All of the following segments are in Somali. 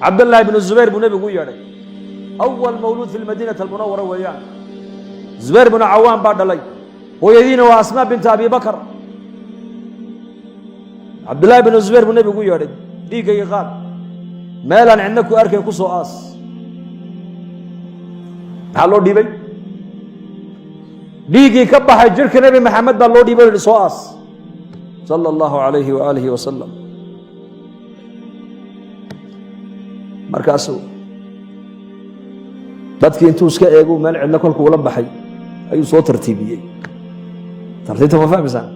Cabdallaahi bnu Zubayr buu nebigu u yeedhay. Awal mawluud fi lmadiinati almunawara weeyaan. Zubayr bnu Cawaam baa dhalay, hooyadiina waa Asmaa binta Abi Bakar. Cabdullaahi bnu Zubayr buu nebigu u yeedhay: dhiiggayga qaad, meelaan cidna ku arkayn ku soo aas. Maxaa loo dhiibay? Dhiiggii ka baxay jidhka Nebi Maxamed baa loo dhiibay o yihi soo aas, sala allahu alayhi waaalihi wasalam. Markaasuu dadkii intuu iska eegu meel cidlo kolku ula baxay ayuu soo tartiibiyey. Tartiibta ma fahmaysaan?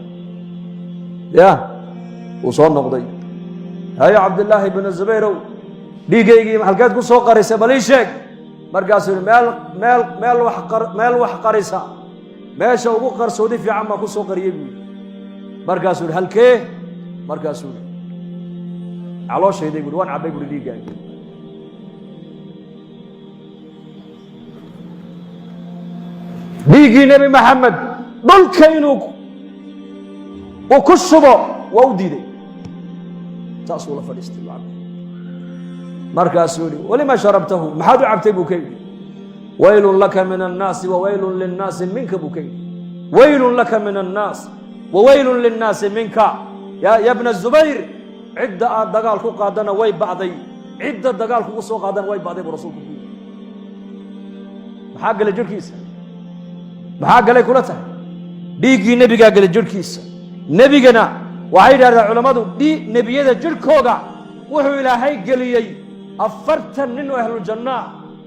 Ya uu soo noqday: hayo Cabdillaahi bnu Zubayrow, dhiiggaygii halkeed ku soo qarisay? Bal ii sheeg. Markaasuu yihi meel meel meel wax meel wax qarisa, meesha ugu qarsoodi fiican baan ku soo qariyey, buu yidhi. Markaasuu yihi halkee? Markaasuu yihi calooshayday, buuhi waan cabbay, buuhi dhiiggaagi. Dhiiggii Nebi Maxamed dhulka inuu uu ku shubo waa u diiday, saasuu la fadhiistay. Markaasuu yihi walima sharabtahu? Maxaad u cabtay, buu ka yidhi. Waylun laka min annaasi wawaylun linnaasi minka, buu ka yidhi. Waylun laka min annaas wawaylun linnaasi minka ya bna Zubayr. Cidda aad dagaal ku qaadana way ba'day, cidda dagaal kugu soo qaadana way ba'day, buu rasuulku ku yidhi. Maxaa galay jirhkiisa? Maxaa galay kula tahay? Dhiiggii nebigaa galay jirhkiisa. Nebigana waxay yidhahdeen culammadu nebiyada jirhkooga wuxuu Ilaahay geliyey 40 nin oo ahluljannaa,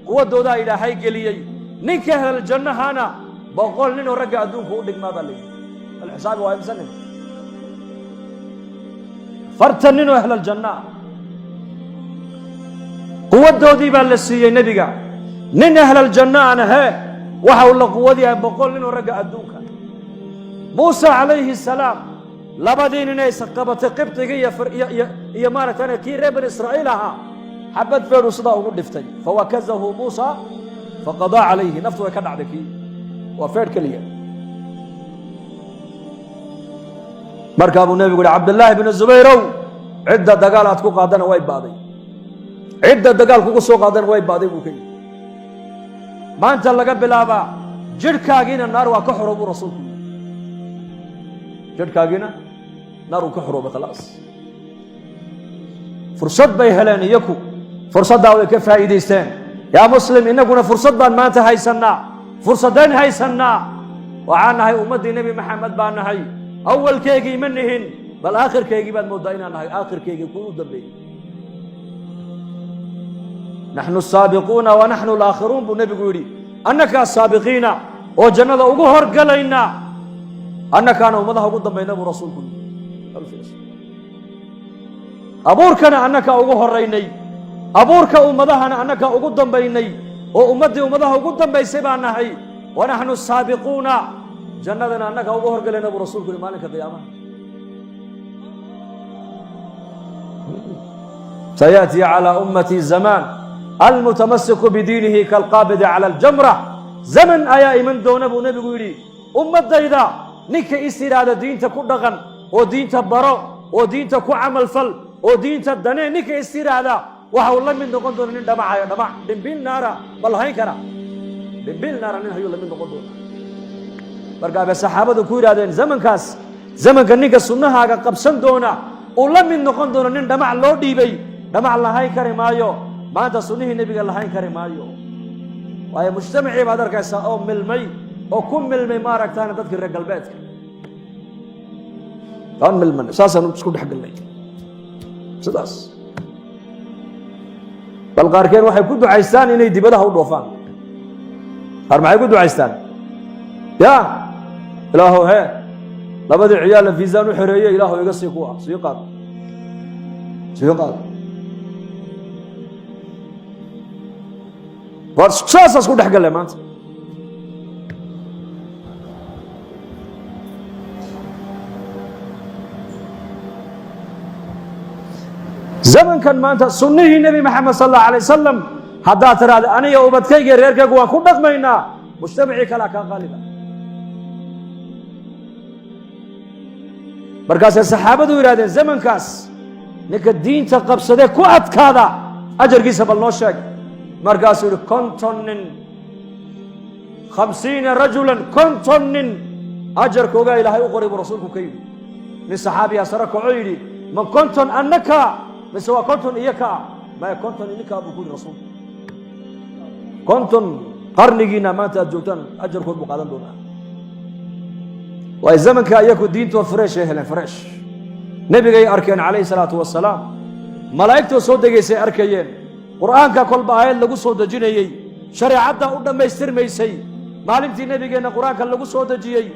quwaddoodaa Ilaahay geliyey. Ninka ahluljannahana 100 nin oo ragga adduunka u dhigmaa baa la yidhi. Bal xisaabi, waa imse nin? 40 nin oo ahluljannaa quwaddoodii baa la siiyey nebiga. Nin ahlaljannaana hee waxa uu la quwad yahay 100 nin oo ragga adduunka. Muusa calayhi salaam labadii nin ay qabatay, Qibdigii iyo maaragtay kii reer Bani Israa'iil ahaa, xabad feedhu sidaa ugu dhiftay, fawakazahu Muusa faqadaa calayhi, naftu way ka dhacday kii, waa feedh keliya. Markaa buu nebigu yihi: Cabdillaahi bnu Zubayrow, cidda dagaal aad ku qaadana way ba'day, cidda dagaal kugu soo qaadana way ba'day, buu ka yidhi. Maanta laga bilaabaa jidhkaagiina naar waa ka xoro, buu rasuulku yidhi. Jidhkaagiina naar uu ka xoroobay, khalaas. Fursad bay heleen iyaku, fursaddaa way ka faa'iidaysteen. Yaa muslim, innaguna fursad baan maanta haysannaa. Fursadeen haysannaa? Waxaan nahay ummaddii Nebi Maxamed baan nahay. Awalkeygii ma nihin, bal aakhirkeygii baad mooddaa inaan nahay, aakhirkeygii kuwii u dambeeyey. Naxnu asaabiquuna wa naxnu alaakhiruun, buu nebigu yidhi. Annakaa saabiqiina oo jannada ugu horgalayna, annakaana ummadaha ugu dambayna, buu rasuulku yidhi. Abuurkana annakaa ugu horaynay, abuurka ummadahana annakaa ugu dambaynay, oo ummaddii ummadaha ugu dambaysay baan nahay. Wa naxnu saabiquuna, jannadana annakaa ugu horgalayna, buu rasuulku yihi, maalinka qiyaamaha. Sayaأtii calى ummatii zamaan almutamasiku bidiinihi kalqaabidi cala aljamra. Zaman ayaa iman doona, buu nebigu yidhi, ummaddayda ninka is yidhaahda diinta ku dhaqan oo diinta baro oo diinta ku camal fal oo diinta danee, ninka is yidhaahda waxa uu la mid noqon doona nin dhamacayo dhamac dhimbil naara. Ma lahayn kara dhimbil naara nin hayuu la mid noqon doona. Markaa bay saxaabadu ku yidhahdeen: zamankaas, zamanka ninka sunnahaaga qabsan doona uu la mid noqon doono nin dhamac loo dhiibay, dhamac lahayn kari maayo. Maanta sunnihii nebiga lahayn kari maayo, waayo mujtamacii baad arkaysaa oo milmay oo ku milmay maaragtaana dadkii reer galbeedka. Waan milmanay, saasaan isku dhex galnay sidaas. Bal qaarkeen waxay ku ducaystaan inay dibadaha u dhoofaan. Qaar maxay ku ducaystaan? Ya Ilaahow, hee labadii ciyaalla fiisaan u xereeye, Ilaahow iga sii kuwa sii qaad, sii qaad. War saasaa isku dhex galle maanta. Zamankan maanta sunnihii Nebi Maxamed sal allahu alay wasalam haddaad tiraahda aniga ubadkayga reerkaygu waan ku dhaqmaynaa, mujtamacii kalea kaa qaaliba. Markaasay saxaabadu yidhahdeen: zamankaas ninka diinta qabsadee ku adkaada Ajarkiisa bal noo sheeg. Markaasuu yihi, 50 nin, 50 rajulan, 50 nin ajarkoogaa Ilaahay u qoray, buu rasuulku ka yidhi. Nin saxaabiyaa sare kaco yidhi, ma 50 annaka mise waa 50 iyo kaa? Maya, 50 ininkaa, buu ku yidhi rasuulku. 50 qarnigiina maanta aad joogtaan ajarkood buu qaadan doonaa. Waay zamanka iyaku diintoo fresh ay heleen, fresh. Nebigay arkeen calayhi salaatu wasalaam, malaa'igtoo soo degaysay arkayeen, Qur'aanka kolba aayad lagu soo dejinayey, shareecadda u dhammaystirmaysay. Maalintii nebigeenna Qur-aanka lagu soo dejiyey,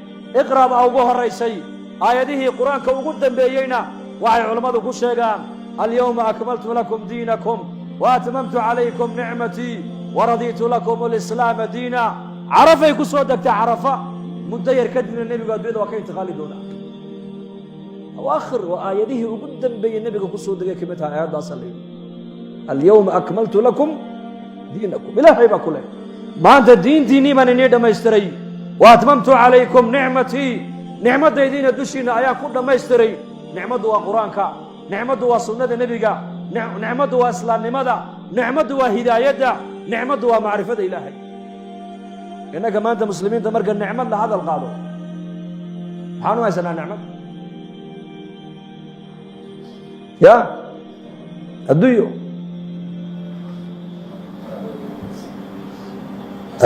iqra baa ugu horraysay. Aayadihii Qur-aanka ugu dambeeyeyna waxay culammadu ku sheegaan alyawma akmaltu lakum diinakum wa atmamtu calaykum nicmatii waradiitu lakum alislaama diina. Carafay ku soo degtay. Carafa muddo yar kadibna nebigu addunyada waa ka intiqaali doonaa. Awaakhir waa aayadihii ugu dambeeyey nebiga ku soo degay kamid tahay aayaddaasa la yidhi, alyawma akmaltu lakum diinakum. Ilaahay baa ku leh, maanta diintiinnii baan inii dhammaystiray, wa atmamtu calaykum nicmatii, nicmadaydiina dushiinna ayaan ku dhammaystiray. Nicmaddu waa Qur-aanka, nicmaddu waa sunnada nebiga, nicmaddu waa islaamnimada, nicmaddu waa hidaayadda, nicmaddu waa macrifada Ilaahay. Innaga maanta muslimiinta marka nicmad la hadal qaado, maxaan u haysanaa nicmad? Ya adduunyo,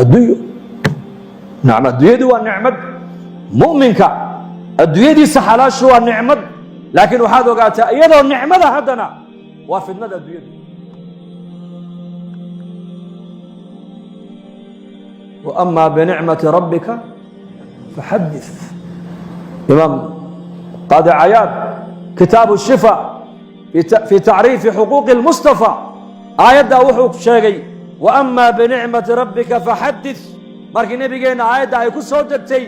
adduunyo. Nacam, adduunyadu waa nicmad. Mu'minka adduunyadiisa xalaashu waa nicmad, laakiin waxaad ogaataa iyadoo nicmada haddana waa fidnada adduunyadu. Wa ama binicmati rabbika faxadith. Imaam Qaadi Cayaad, kitaabu shifa fi tacriifi xuquuqi اlmustafa, aayaddaa wuxuu sheegay, wa ama binicmati rabbika faxadith. Markii nebigeenna aayadda ay ku soo degtay,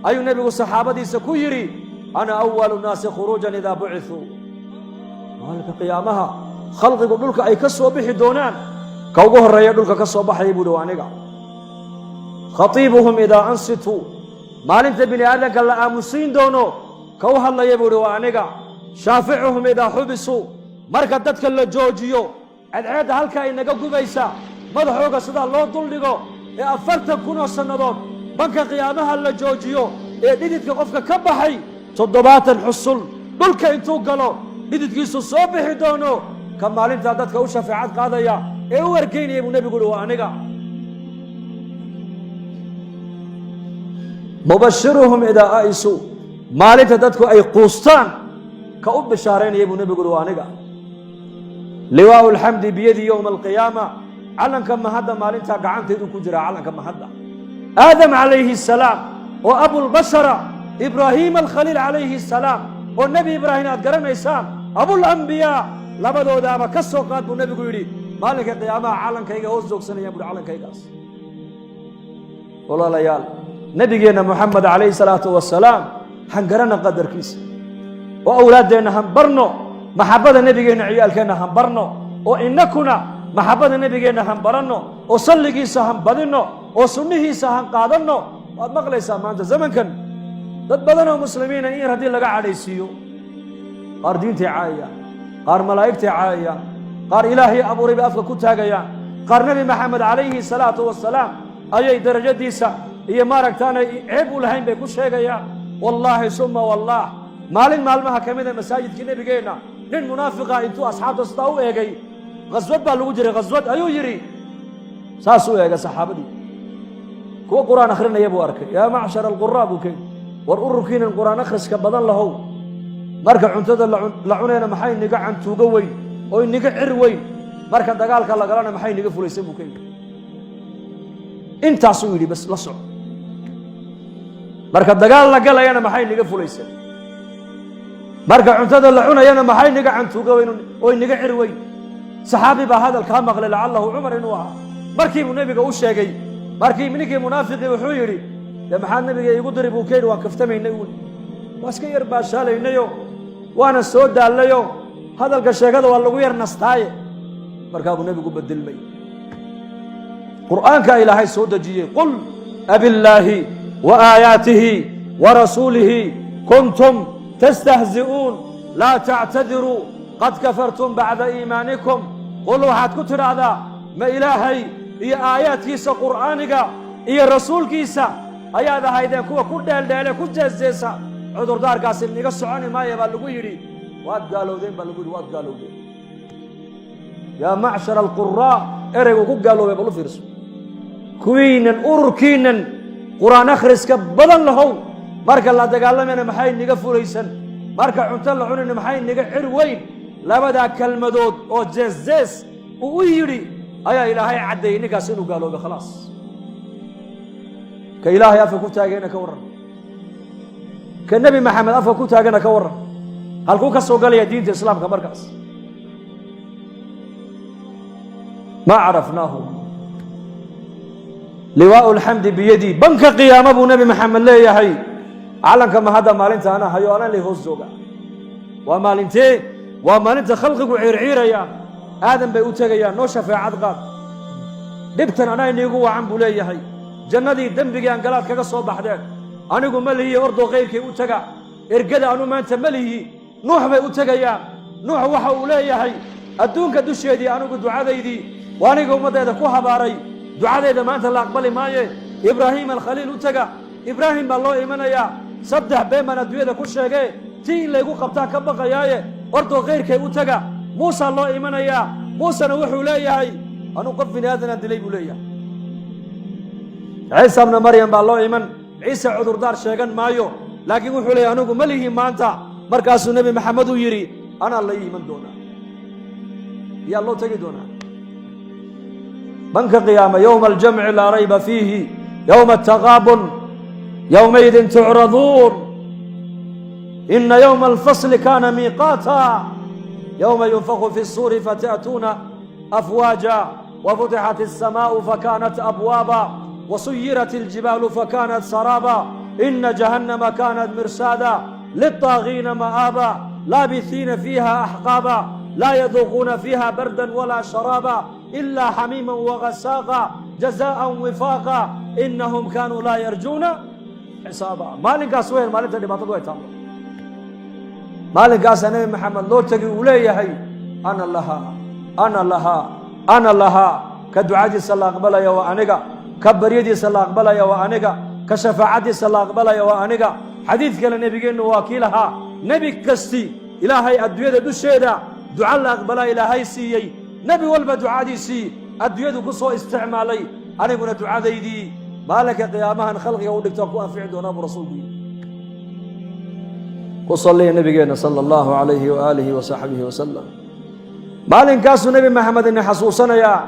ayuu nebigu saxaabadiisa ku yidhi, ana awalu nnaasi khuruujan idaa bucithuu. Maalinka qiyaamaha khalqigu dhulka ay ka soo bixi doonaan, ka ugu horreeya dhulka ka soo baxaya, buu hi, waa aniga. Khatiibuhum idaa ansituu, maalinta bini aadamka la aamusiin doono ka u hadlaya, buu ihi, waa aniga. Shaaficuhum idaa xubisuu, marka dadka la joojiyo, cadceedda halkaa inaga gubaysa, madaxooga sidaa loo duldhigo ee 40,000 oo sannadood banka qiyaamaha la joojiyo, ee dhididka qofka ka baxay 70 xusul dhulka intuu galo dhididkiisu soo bixi doono, ka maalintaa dadka u shafeecad qaadaya ee u ergeynaya, buu nebigu uhi, waa aniga. Mubashiruhum idaa a'isuu, maalinta dadku ay quustaan ka u bishaaraynaya, buu nebigu uhi, waa aniga. Liwaau alxamdi biyadii yowma alqiyaama, calanka mahadda maalintaa gacantaydu ku jiraa. Calanka mahadda Aadam calayhi asalaam oo abulbashara, Ibraahiim alkhaliil calayhi asalaam oo Nebi Ibraahim aad garanaysaan, abulambiyaa, labadoodaaba ka soo qaad, buu nebigu yidhi, maalinka qiyaamaha calankayga hoos joogsanayaan, buhi, calankaygaas. Walaalayaal, nebigeenna Moxamed calayhi salaatu wasalaam han garana qadarkiisa, oo awlaaddeenna han barno maxabbada nebigeenna, ciyaalkeenna han barno, oo innakuna maxabbada nebigeenna han baranno, oo salligiisa han badinno, oo sunnihiisa han qaadanno. Waad maqlaysaa maanta zamankan dad badan oo muslimiina in yar haddii laga cadhaysiiyo, qaar diintay caayayaan, qaar malaa'igtay caayayaan, qaar Ilaahay abuuray bay afka ku taagayaan, qaar Nebi Maxamed calayhi salaatu wasalaam ayay darajadiisa iyo maaragtaanay ceeb u lahayn bay ku sheegayaan. Wallaahi suma wallaah, maalin maalmaha ka mida masaajidkii nebigeenna nin munaafiqa intuu asxaabta sidaa u eegay, khaswad baa lagu jiray, khaswad ayuu yidhi, saasuu eegay saxaabadii, kuwa Qur-aan akhrinaya buu arkay. Yaa macshar alquraa, buu kayidhi, war ururkiinan Qur-aan akhriska badan lahow, marka cuntada la cunayna maxay niga cantuugo weyn oo iniga cir weyn, marka dagaalka lagalana maxay niga fulaysan, buu ka yidhi. Intaasuu yidhi bas, la soco. Marka dagaal la galayana maxay niga fulaysan, marka cuntada la cunayana maxay niga cantuuga weyn oo iniga cir weyn? Saxaabi baa hadalkaa maqlay, lacalahu Cumar inuu ahaa. Markiibuu nebiga u sheegay. Markii ninkii munaafiqii wuxuu yidhi, dee maxaad nebiga iigu diri, buu ka yidhi, waan kaftamaynay uun, waa iska yar baashaalaynayo, waana soo daallayo, hadalka sheegada waa lagu yar nastaaye. Markaa buu nebigu bedelmay. Qur'aankaa Ilaahay soo dejiyey, qul abillaahi wa aayaatihi wa rasuulihi kuntum tastahzi'uun laa tactadiruu qad kafartum bacda iimaanikum. Qul, waxaad ku tidhaahdaa, ma Ilaahay iyo aayaadkiisa Qur'aaniga iyo rasuulkiisa ayaad ahaydeen kuwa ku dheeldheele, ku jeesjeesa? Cudurdaarkaasi niga soconi maaya baa lagu yidhi. Waad gaalowdeen baa lagu yidhi, waad gaalowdeen. Yaa macshara alquraa, ereygu ku gaaloobay bal u fiirso. Kuwiinan ururkiinan Qur'aan akhriska badan lahow, marka la dagaalamayna maxay niga fulaysan? Marka cunto la cunayna maxay niga cir weyn? Labadaa kelmadood oo jees-jees uu u yidhi ayaa Ilaahay caddeeyey ninkaas inuu gaaloobay. Khalaas. Ka Ilaahay afka ku taagayna ka warran? Ka Nebi Maxamed afka ku taagana ka warran? Halkuu ka soo galaya diinta Islaamka markaas? Ma carafnaahu. Liwaau alxamdi biyadii, banka qiyaama buu Nebi Maxamed leeyahay. Calanka ma hadda maalinta anaa hayo, anaa lay hoos jooga. Waa maalintee? Waa maalinta khalqigu ciirciirayaan. Aadan bay u tegayaan, noo shafeecad qaad, dhibtan anaa iniigu wacan buu leeyahay. Jannadii dembigii aan galaad kaga soo baxdeen anigu ma lihiye, ordoo kayrkay u taga, ergada anu maanta ma lihi. Nuux bay u tegayaan. Nuux waxa uu leeyahay, adduunka dusheedii anigu ducadaydii waa aniga ummaddeeda ku habaaray, ducadayda maanta la aqbali maaye, Ibraahiim Alkhaliil u taga. Ibraahim baa loo imanayaa. Saddex been baan adduunyada ku sheegee, tii in laygu qabtaa ka baqayaaye, ordoo kayrkay u taga. Muusa loo imanayaa. Muusena wuxuu leeyahay, anuu qof bini aadanaan dilay buu leeyahay. Ciisa bna Maryam baa loo iman. Ciise cudurdaar sheegan maayo, laakiin wuxuu leeyahay, anigu ma lihi maanta. Markaasuu Nebi Maxamed uu yidhi, anaa la ii iman doonaa. Yaa loo tegi doonaa banka qiyaama? Yowma aljamci laa rayba fiihi, yowma ataqaabun, yowmaidin tucraduun, ina yowma alfasli kaana miiqaata, yowma yunfaku fi الsuuri fata'tuuna afwaaja, wafutixat الsamaءu fakanat abwaaba, wasuyirat اljibaalu fakanat saraaba, ina jahannama kanat mirsaada liلطaagiina ma'aaba, laabiثiina fiiha axqaaba, laa yaduuquuna fiiha barda walaa sharaaba ilaa xamiima wagasaaqa, jazaءa wifaaqa, inahum kaanuu laa yarjuuna xisaaba. Maalinkaas weyn, maalinta dhibaatadu ay taallo, maalinkaasaa Nebi Maxamed loo tegi, uu leeyahay, ana lahaa, ana lahaa, ana lahaa. Ka ducadiisa la aqbalaya waa aniga, ka baryadiisa la aqbalaya waa aniga, ka shafaacadiisa la aqbalaya waa aniga. Xadiid kale nebigeennu waa kii lahaa, nebi kasti Ilaahay adduunyada dusheeda duca la aqbalaa Ilaahay siiyey. Nebi walba ducadiisii adduunyadu ku soo isticmaalay, aniguna ducadaydii maalinka qiyaamahan khalqiga u dhigtaan ku anfici doonaa buu rasuulku yidhi. Ku salliya nabigeenna sala allahu calayhi waaalihi wa saxbihi wasalam. Maalinkaasuu Nebi Maxamed ina xasuusanayaa,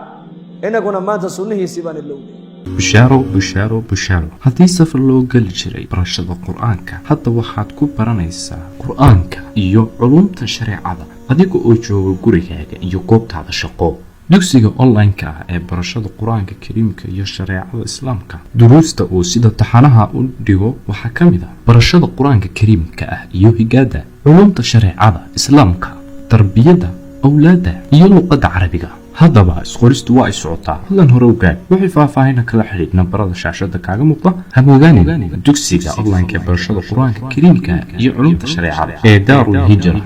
inaguna maanta sunnihiisii baan ilowday. Bushaaro, bushaaro, bushaaro! Haddii safar loo geli jiray barashada Qur-aanka, hadda waxaad ku baranaysaa Qur-aanka iyo culumta shareecada adiga oo jooga gurigaaga iyo goobtaada shaqo. Dugsiga online-ka ah ee barashada Qur-aanka Kariimka iyo shareecada Islaamka, duruusta uu sida taxanaha u dhigo waxaa ka mid ah barashada Qur-aanka Kariimka ah iyo higaada, culumta shareecada Islaamka, tarbiyadda awlaadda iyo luqadda Carabiga. Haddaba isqoristu waa ay socotaa, fadlan hore ogaad. Wixii faahfaahina kala xidhiidh nambarada shaashada kaaga muuqda. Hamogaanin dugsiga online-ka ee barashada Qur-aanka Kariimka iyo culumta shareecada ee Daarul Hijra.